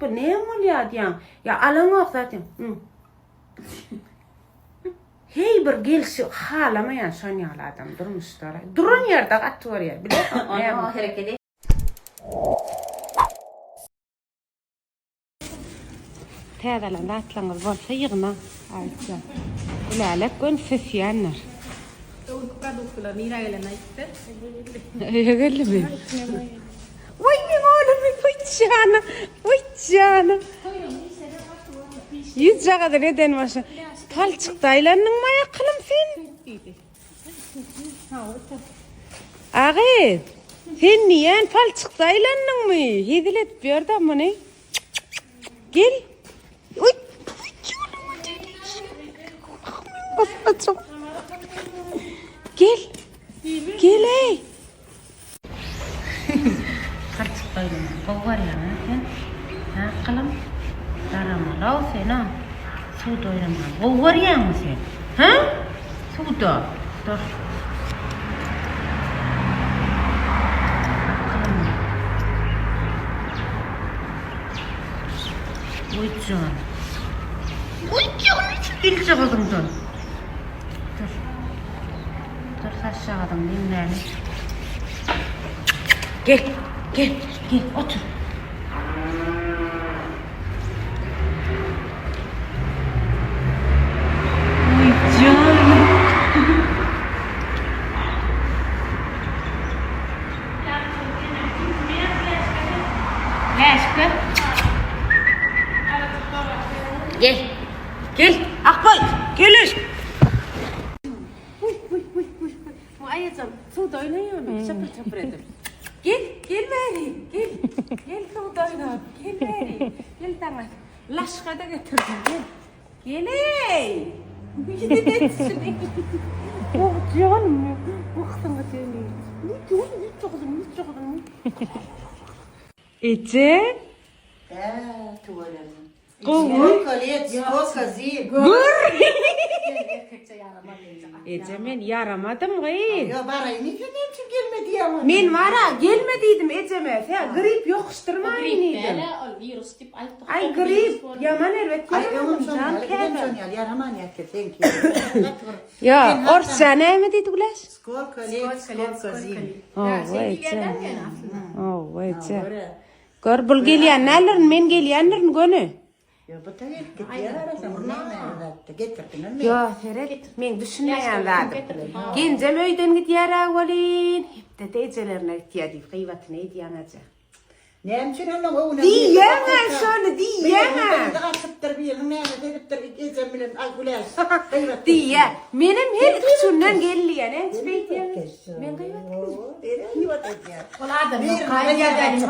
zat bol, näme bolýar diýýäň. Ýa alaňok zat diýýäň. Heý bir gelşi halamaýan şon ýaly adam durmuşda. Duran ýerde gaty görýär. Bileňok näme. Hereket Täze alan zatlaryňyz bolsa ýygnaň. Aýtja. Gülälek göni sösýändir. Öňki produktylar nirä gelenini aýdyp ber. Öýe geldimi? Waý meň oglum, waý jana, waý jana. Ýüzjagazy neden başa? Palçykda aýlandyňmy aýakylym sen? Agyz, sen diýýän palçykda aýlandyňmy? Hezil edip ýör-de muny. Gel. Uý. Gel. Gel ey. Palçyk goýdum. Gowy görýäň-ä sen. Hä, gylym? Daramalaw sen-a. Suwda oýnamany gowy görýäňmi sen? Hä? Suwda. Dur. Akylym. Oý jan. Oý jan, eljagazyňdan. Dur. Dur saçjagazyňy diňläli. Gel, gel, gel, otur. Oý jan. Läşke. Gel. Gel, Akboý, geliş. Uý, uý, uý, uý. Bu aýajam suwda oýnaýarmy? Şapyr-şapyr edip. Gel, gel bäri, gel. Gel suwda oýna, gel bäri. Gel saňa laşga-da getirdim, gel. Gel-eý! Oh, janym, oh, saňa döneýin. Eje? Hä, tüweleme. Gowy. Skолько let, skолько zim. Gör! Erkekçe ýaramaz eje. Eje men ýaramadym gyz. Ýo baraýyn diýsem näme üçin gelme diýýäň onda? Men bara gelme diýdim ejeme. Sen grip ýokuşdyrmaýyn Grip diýdim. däl-ä ol wirus diýip aýtdyk. Aý grip ýaman erbet Aý öňem ýaramadym şoň jan ýaly, bizem käbäm. şoň ýaly ýaraman ýatyr seňki. Gaty bir. Ýa Sen hatda orsça näme diýdi Güläş? Skolko let, skolko zim. Hawa eje. Hawa eje. Görä. Gör bul gelýän däldirin men gelýändirin göni. Ýok, bu da gelip gidýär arasy, bu näme zatdy, getirdiňizmi? Ýok, seret, meň düşünmeýän zadym. Genjem öýden gidýär-ä welin, hepdede ejelerine gitýär diýip gyýbatyny edýäň eje. Näme üçin onnoň öwüne Diýýäň-ä şony, diýýäň-ä. Biriniň gyzy gaçypdyr, biriniň nämesi edipdir, ejem bilen aý Güläş gyýbat Diýýä. Menem her iki günden gel diýýä. Näme üçin beýdýäň? Men gyýbat Gyýbat edýär. Ol adam Biriniň ýok. gyzy gaçypdyr.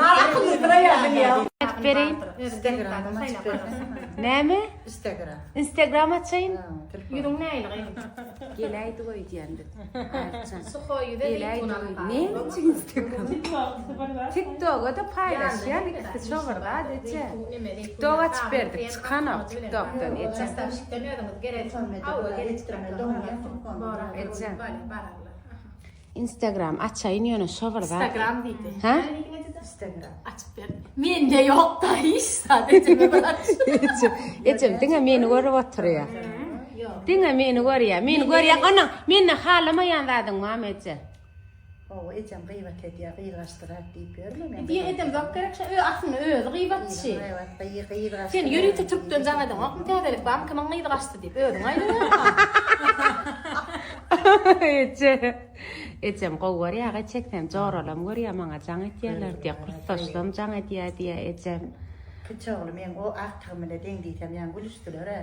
Aýdyp bereýin. Näme? Instagram. Instagram açaýyn. Ýüzüň nähili gyzym? Geläýdi öýdýän biz. Aýtjan. Suhoý ýüze Geläýdi zeýtun öýdýän. alyp. Näme üçin Instagram? TikToka-da paýlaşýan ikisi şo bir zat eje. TikTok açyp berdik çykanok TikTokdan eje. Eje. Instagram açaýyn ýöne şo bir zat. Instagram diýdi. Hä? Instagram. Açyp ber. Mende ýok da hiç zat ejeme bir aç. Ejem, ejem diňe meni görüp oturýar. Ýok. Diňe meni görýär. Meni görýär. Onuň menden halamaýan zadyň barmy eje? Hawa, ejem gyýbat edýär, gyz gaçdyrar diýip ýörme men. Diýe edem zok gerek şo ö aslynda özi gyýbatçy. Gyýbat, gyz gyz gaçdy. Sen ýörite türkden jaň edeňokmy täzelik barmy kimiň gyzy gaçdy diýip özüň aýdyberme. Eje. Ejem gowy görýär, gaý çeksem joralam görýär, maňa jaň etýärler diýýär, kursdaşlam jaň edýär diýýär ejem. Kiçi ogly meň o agtygym bile deň diýsem ýaňy gülüşdiler-ä.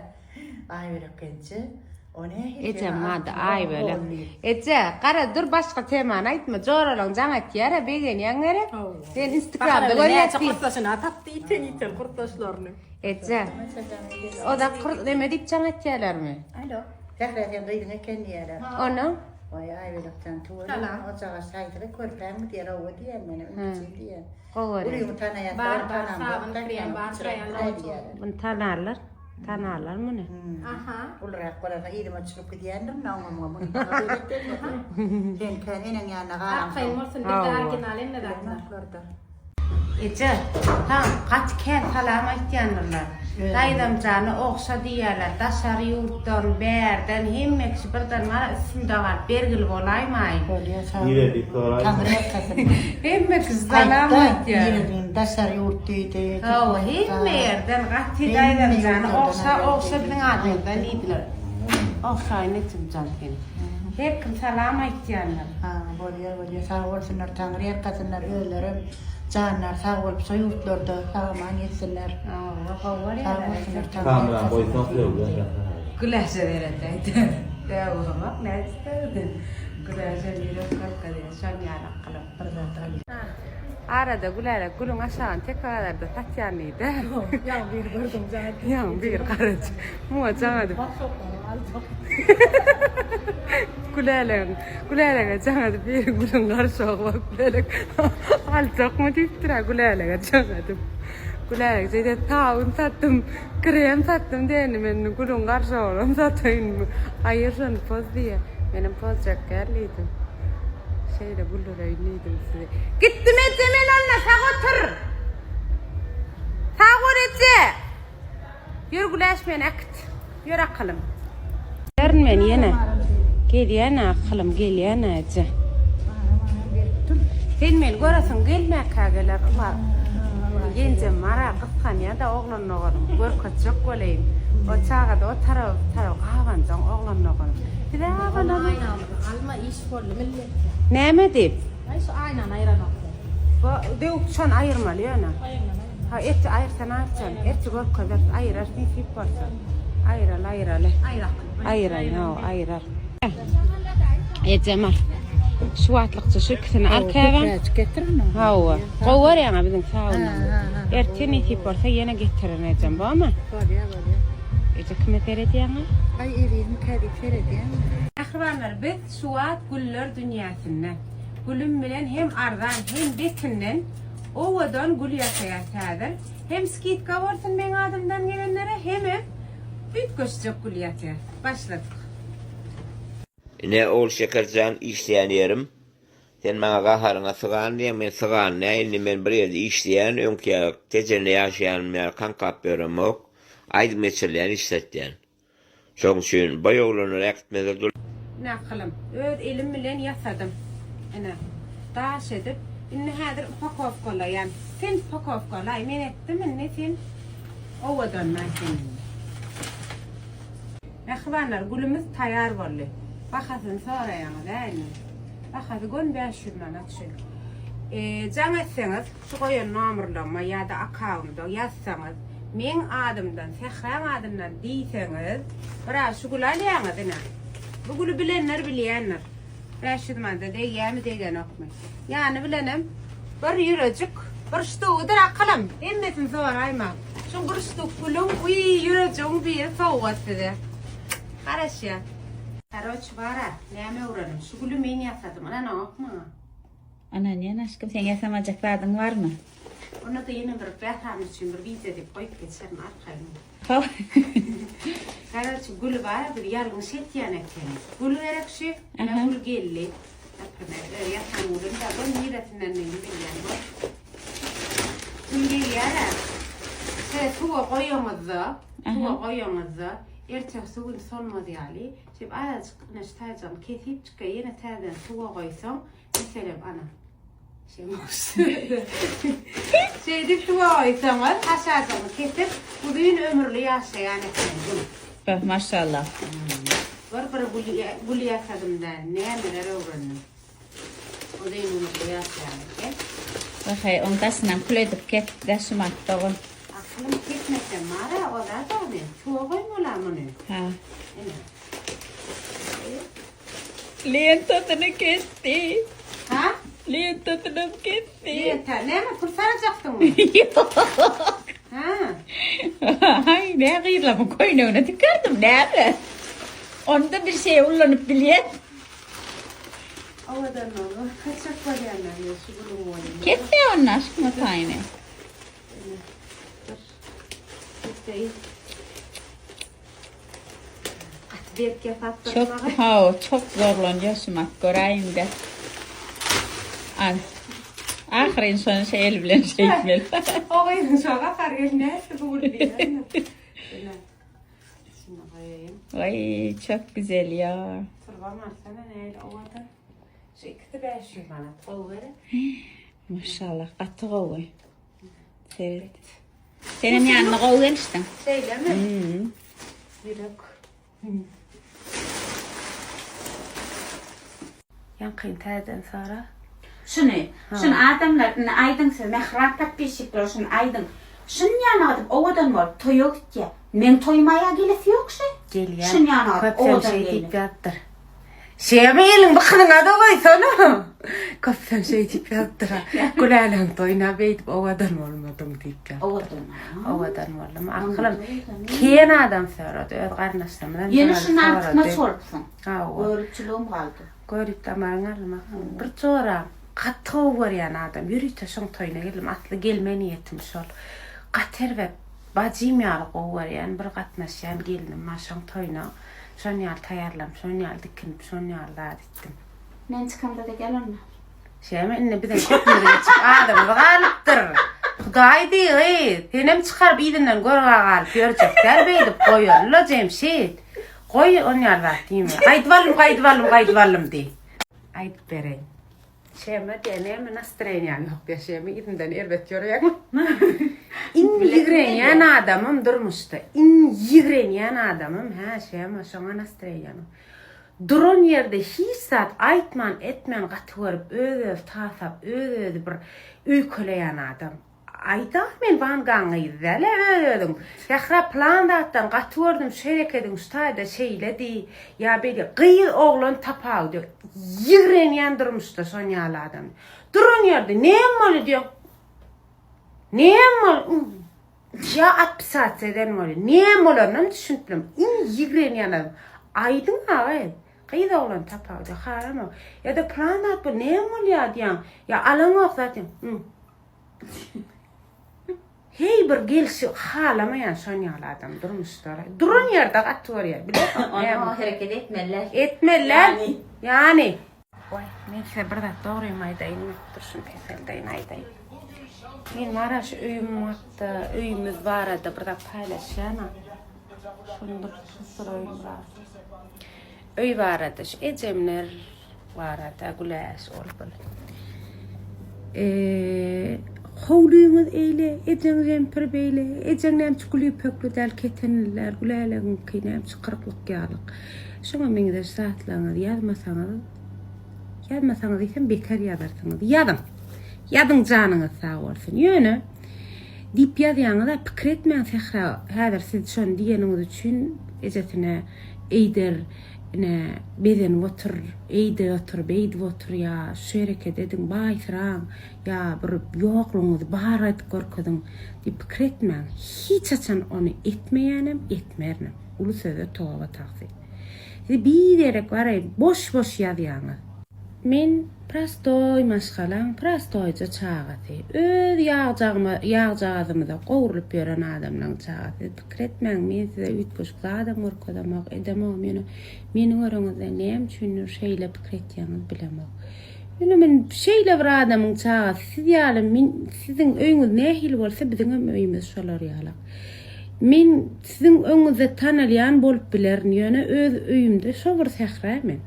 Aýbölek genje. O nähili Ejem seniň ady agtygyň Aýbölek. ogly diýip. Eje, gara dur başga temany aýtma, joralaň jaň etýär-ä, begenýäň gerek? Sen instagramda görýäs Näçe diýip. kursdaşyny tapdy iten-iten kursdaşlaryny. Eje, o da kur neme diýip jaň etýärlermi? Alo. Sähra seň gyzyň eken diýýärler. Onuň? Waý Aýbölekjan tüweleme ojaga şaýdygy körpäňmi diýýär, hawa diýýän menem ümütjik diýýän. Gowy görýän. Ulyňy tanaýan Bar bar bar tanamok sabyn krem bar kiçiräk diýýärler. Muny tanarlar. Tanarlar muny. Aha. Ulurak bolarsa yzyma düşürip gidýändirin oňa muňa muny maňa belet bermesin. Sen kän eneň ýanyna galansoň. Arkaýyn bolsun bizde original hemme zatlar. Bilenoklar-da. Eje, saňa gaty kän salam aýtýandyrlar. Daýzam jana ogşa diýýärler. Daşary ýurtdan, bärden hemme kişi birden maňa üstümde galyp bergili bolaýmaýyn. Bolýa sag bol. Nire diýip soraýma. Taňry ýalkasyn. Hemme kişi salam Aýtda, aýtýar. niredigini daşary ýurt diýdi. Hawa, hemme ýerden gaty Hemme daýzam jana ýurtlardan ogşa, aýdýar. ogşa biziň adymyzdan diýdiler. Ogşaýyn ejem jan seni. Her kim salam aýtýandyr. Ha, bolýa, bolýa, sag bolsunlar, Taňry ýalkasynlar, özlerem janlary sag bolup şo ýurtlarda sag-aman ýetsinler. Hawa, gowy bolýar. Sag bolsunlar, Taňry Kamera ýalkasynlar. goýsak sögýär. Güläşe beredeýdi. Döwürmek nätdi? Güläşe ýürek görkezýär, şoň ýaly kylyp. Bir zat al. Arada Gülälek gülüň aşagyny tek bazarda satýan diýdi. Ýaňy biri gördüm jaň edip. Ýaňy biri garaç. Muňa jaň edip. Gülälegiň, Gülälege jaň edip biri gülüň garşagy bar Gülälek aljakmy diýipdir-ä Gülälege jaň edip. Gülälek şeýdip sabyn satdym, krem satdym diýeni men indi gülüň garşagynam sataýynmy. Aýyr şony poz diýýä. Menem pozjak däl diýdim. Şeýle güldüreýin diýdim sizi. Gitdim eje men onda sag otur. Sag bol eje. Ýör Güläş meni äkit. Ýör akylym. Gerin men ýene. Gelýän akylym gelýän eje. Sen meni göresiň gelmäkä geler bar. Genjem bara gysganýa-da oglan doganym. Görkezjek boleýin. O çagada o tarap bu tarap gabanjaň oglan doganym. Bize gabanamy? Aýnamyzy alma iş boldy milletde. Näme diýip? Aý şu aýnany aýranok. Bu döwük şony aýyrmaly ýöne. Aýyrmaly aýyrmaly. Ha erti aýyrsana aýyrjan. Erti görkezeris aýyrarys nesip bolsa. Aýyraly aýyraly. Aýyrak. Aýyraýyn hawa aýyrar. Ejem al. Şu wagtlykça şu ikisini al käbäm. Köpräjik getir ony. Hawa. Gowy görýäň-ä biziň saunamyzy. Ertir nesip bolsa ýene getirerin ejem, bormy? Bolýar, bolýar. Eje kime seredýäň-a? Aý ezizimkä diýip seredýän. Mähribanlar biz şu wagt güller dünýäsinde. Gülüm bilen hem arzan hem betinden owadan gül ýasaýas häzir. Hem skidka bolsun meň adymdan gelenlere hemem üýtgeşjek gül ýasaýas. Başladyk. Ine Ogulşeker jan işleýän ýerim. Sen maňa gaharyňa sygan diýýäň, men sygan däl, indi men bir ýerde işleýän, öňki ýaly Tejende ýaşaýanym ýaly kaňkap ýöremok, aýdym geçirilýän işletýän. Şoň üçin boý oglanlary äkitmezler dur. Ine akylym, öz elim bilen ýasadym. Ine, daş edip, indi häzir upakowkalaýan. Sen upakowkalaý, men etdim, indi sen owadanlaý sen indi. Mähribanlar, gülümiz taýar boldy. Bahasyny soraýaňyz-ä indi. Bahasy göni 500 manat şu. Jaň etseňiz, şu goýan nomerlaryma ýa-da akkaunta ýazsaňyz, meň adymdan, Sähraň adyndan diýseňiz, biraz şu güli alýaňyz ine. Bu güli bilenler bilýändir. 500 manada degýärmi, degenokmy? Ýany bilenem bir ýürejik, bir ştugydyr akylym. Hemmesini soraýmaň. Şuň bir ştuk gülüň, uý, ýürejigiň biri sowgat size. Garaşýas. Karoç bara, näme öwrenim? Şu güli men ýasadym, ynanaňok maňa. Ynanýan aşkym, seň ýasamajak zadyň barmy? Onda-da ýene bir bähram üçin bir wideo diýip goýup geçerin arkaýyn. Karoç güli bara biz ýalňyş etýän ekenik. Gül gerek şu, ine gül geldi. Naprimer, öz ýasan gülüm-de, bu niresindendigini bilýän bol. Gül gelýär-ä. Şeýle suwa goýaňyzda, suwa goýaňyzda, ertesi gün solmaz ýaly, şeýdip azajyk ine şu taýjygyny kesip çykýar, ýene täzeden suwa goýsaň, meselem, ana, şeýdip suwa goýsaňyz, haşajygyny kesip, uzyn ömürli ýaşaýan eken gül. Beh, maşallah. Bir bir gül ýasadym däl, nämeler öwrendim. Uzyn ömürli ýaşaýan eken. Wah-eý, oň daşynam kül edip kesdi-dä şumat dogan. Akylym kesmesem bar-a, o zat-a men. Suwa goýmaly-a muny. Hä. Ine. Lentasyny kesdi. Ha? Lentasynam kesdi. Lenta, näme pul sarajaksyňmy? Ýok. Ha. Aý, nä gyzlamyň köýnegine tikerdim, näme? Onda bir şeýe ullanyp bilýän. Owadanlygyny kaçak bolýanlar men şu gülüň boýunda. Kesme onda aşkym o taýyny. Dur. Keseýin. Gaty berk ýasapdyr. Çok haw, çok zorlanýar şumat göräýiňde. Al. Ahyryn şony şo el bilen şeýtmeli. O gyzyň şo gahar gelmezdi bu gül diýen. Ine. Şunu goýaýyn. Ay çok güzel ya. Turbam alsana nähili owadan. Şu ikisi 500 manat. Gowy gerek. Maşallah gaty gowy. Seret. Senem ýanyna gowy gelişdiň. Şeýlemi? Hmm. Ýürek. Ýaňkyny täzeden sara. Şuny, şuny adamlar indi aýdyň siz mähriban podpisçikler şuny aýdyň. Şuny ýanyna gidip owadan bolup toýa gitýä. Meň toýuma ýa gelesi ýok şy. Gelýär. Şuny ýanyna gidip Köpem owadan şeý diýip geýnip. ýazypdyr. Şeýme eliň bykynyňa-da goýsana. Köpem şeý diýip ýazypdyr. Güläleň toýuna beýdip owadan bolmadyň diýip ýazypdyr. Owadan. Owadan boldum. Akylym kän adam sorady. Öz garyndaşlarymyzam Ýene sorady. şundan artykmaç bolupsyň. Hawa. Göripçiligim galdy. Görip damaryň almak. Bir joram gaty gowy görýän adam. Ýörite şoň toýuna geldim. Asly gelme niýetim şol. Gaty erbet bajym ýaly gowy görýän bir gatnaşýan gelnim bar şoň toýuna şon ýaly taýýarlanyp şon ýaly dikinip şon ýaly zat etdim. Men çykamda-da gel onda. Şeýme indi biziň köpümiz geçip adymyz galypdyr. Hudaý diý gyz, senem çykaryp yzyndan görgä galyp ýörjek däl beýdip goýaly-la Jemşit. Goý on ýaly zat diýme. Gaýdyp aldym, gaýdyp aldym, gaýdyp aldym diý. Aýdyp bereýin. Şema diýe näme nastroýeniýaň ýok diýe şema yzyndan erbet ýörýäňmi? Iň ýigrenýän adamym durmuşda. Iň ýigrenýän adamym hä şema şoňa nastroýeniýam ýok. Duran ýerde hiç zat aýtman etmän gaty görüp öz özi tasap öz özi bir öýkeleýän adam. Aýda men Wangaň gyzy dälä öz özüň. Sähra pylan zatdan gaty gördüm şu herekediň şu taýda şeýle diý ýa beýle gyz oglan tapawudy ýok. Ýigrenýän durmuşda şon ýaly adamy. Duran ýerde näme boldy diýeň. Näme boldy? Ýa otpisasiýa eden bolýa. Näme bolanynam düşünip bilemok. Iň ýigrenýän adam. Aýdyň aga. Gyz oglan tapawudy haramok. Ýa-da pylan zat bol näme bolýar diýýäň. Ýa alaňok zat diýýäň. Heý bir gelşi halamaýan şon ýaly adam durmuşda. Duran ýerde gaty görýär. Bilesoň Onda o hereket etmeliler. Etmeliler. Ýani. Waý, men size bir zat dogrymy aýdaýyn, dur şuny peseldeýin aýdaýyn. Men wara şu öýüm hakda, öýümiz barada bir zat paýlaşýan-a. Şuny bir susduraýyn biraz. Öý barada şu ejemler barada güläş ol bul. Eee howlyňyz eýle, ejeň jempir beýle, ejeň näme üçin gül ýüpekli däl, ketenli däl, gülälegiňki näme üçin kyrklyk ýalyk. Şoňa meňzeş zatlaryňyzy ýazmasaňyz, ýazmasaňyz diýsem beter ýazarsyňyz. Ýazyň. Ýazyň janyňyz sag bolsun. Ýöne diýip ýazýaňyz-a pikir etmäň Sähra häzir siz şony diýeniňiz üçin ejesine eýder ine bezenip otur, eýde otur, beýdip otur ýa şu hereket ediň, baýsyraň ýa bir ýoklugyňyzy bar edip görkeziň diýip pikir etmäň. Hiç haçan ony etmeýänem, etmerinem. Uly söze toba tagzym. Siz biderek baraý boş-boş ýazýaňyz. Men prostoý maşgalaň prostoýja çagasy. Öz ýagjagma ýagjagazymyza gowrulyp ýören adamlaň çagasy. Pikir etmäň, men size üýtgeşik zadam görkezemok, edemogam, ýöne meni göreňizde näme üçindir şeýle pikir etýäňiz bilemok. Ýöne men şeýle bir adamyň çagasy, siz ýaly men siziň öýüňiz nähili bolsa biziňem öýümiz şolar ýalak. Men siziň öňüňizde tanalýan bolup bilerin, ýöne öz öýümde şo bir sähra men.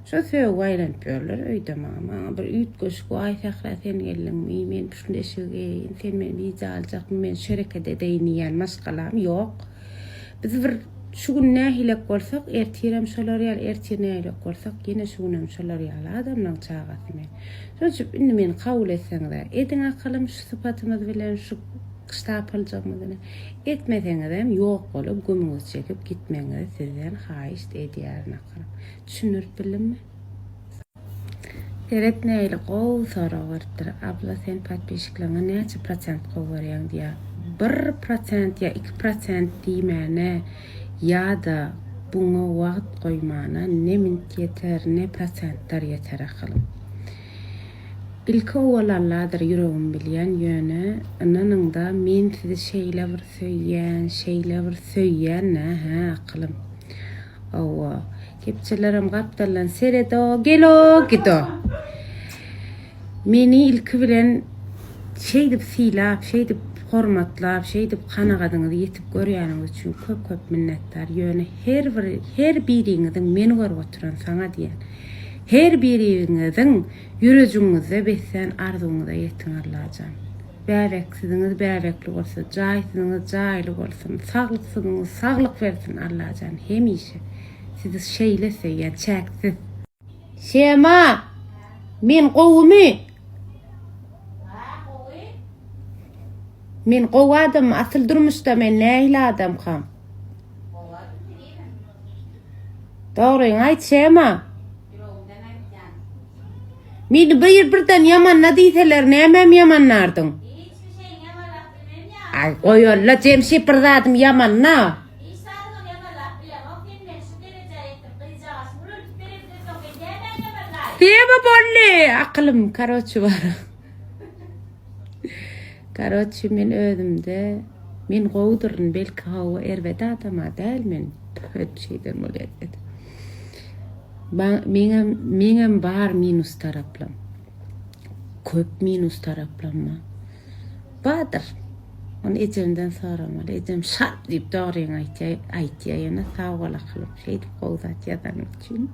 Şo sögüp aýlanyp ýörler öýde maňa. Maňa bir üýtgeşik waý Sähra sen geldiňmi, men şul eşigi geýeýin, sen meni wideo aljakmy, men şu hereket edeýin diýýän maşgalam ýok. Biz bir şu gün nähilek bolsak, ertirem şolar ýaly, ertir nähilek bolsak, ýene şu günem şolar ýaly adamlaň çagasy men. Şonuň üçin indi meni kabul etseňiz-ä ediň akylym şu sypatymyz bilen, şu ştapyljygymyz bilen. Etmeseňizem ýok bolup gümüňizi çekip gitmegiňizi sizden haýyşt edýärin akylym. Düşündirip bildimmi? Seret nähili gowy sorag beripdir. Abla sen podpisçikleriňe näçe prosent gowy görýäň diýýär. Bir prosent ýa iki prosent diýmäne ýa-da buňa wagt goýmana ne mint ýeter ne prosentler ýeter akylym. Ilki owal Alladyr ýüregim bilýän ýöne ynanyňda men sizi şeýle bir söýýän şeýle bir söýýän-nä hä akylym. Hawa, kepjelerem gapdaldan seredo, gelo, gido. Meni ilki bilen şeýdip sylap, şeýdip hormatlap, şeýdip kanagadyňyzy ýetip görýäniňiz üçin köp köp minnetdar. Ýöne her bir her biriňiziň meni görüp oturan saňa diýýän. Her biriňiziň ýürejigiňizde beslän arzuwyňyza ýetiň Allajan. Bäbeksiziňiz bäbekli bolsun, jaýsyzyňyz jaýly bolsun, saglyksyzyňyz saglyk bersin Allajan hemişe. Sizi şeýle söýýän çäksiz. Sema! Men gowumy? Men gowy adammy? Asyl durmuşda men nähili adamkam? Dogryňy aýt Sema. Meni bir birden ýamanla diýseler nämäm ýamanlardyň? Hiçbir şeyiň ýamanlap bilmem ýa. Aý goýalla Jemşit bir zadym ýamanla. Hiç zadyňam ýamanlap bilemok sen meni şu derejä ýetirip gyzjagaşymy ululdyp bereňden soň men nämäň ýamanlaýyn? Tema boldy akylym karoçi bar. Karoçi men özümde men gowudyryn belki hawa erbet adama däl men öt şeýden bolýar. Meňem meňem bar minus taraplam. Köp minus taraplam bar. Bardyr. Ony ejemden soramaly. Ejem şat diýip dogryňy aýtýar, aýtýar ýöne sag bol akylym şeýdip gowy zat ýazanyň üçin.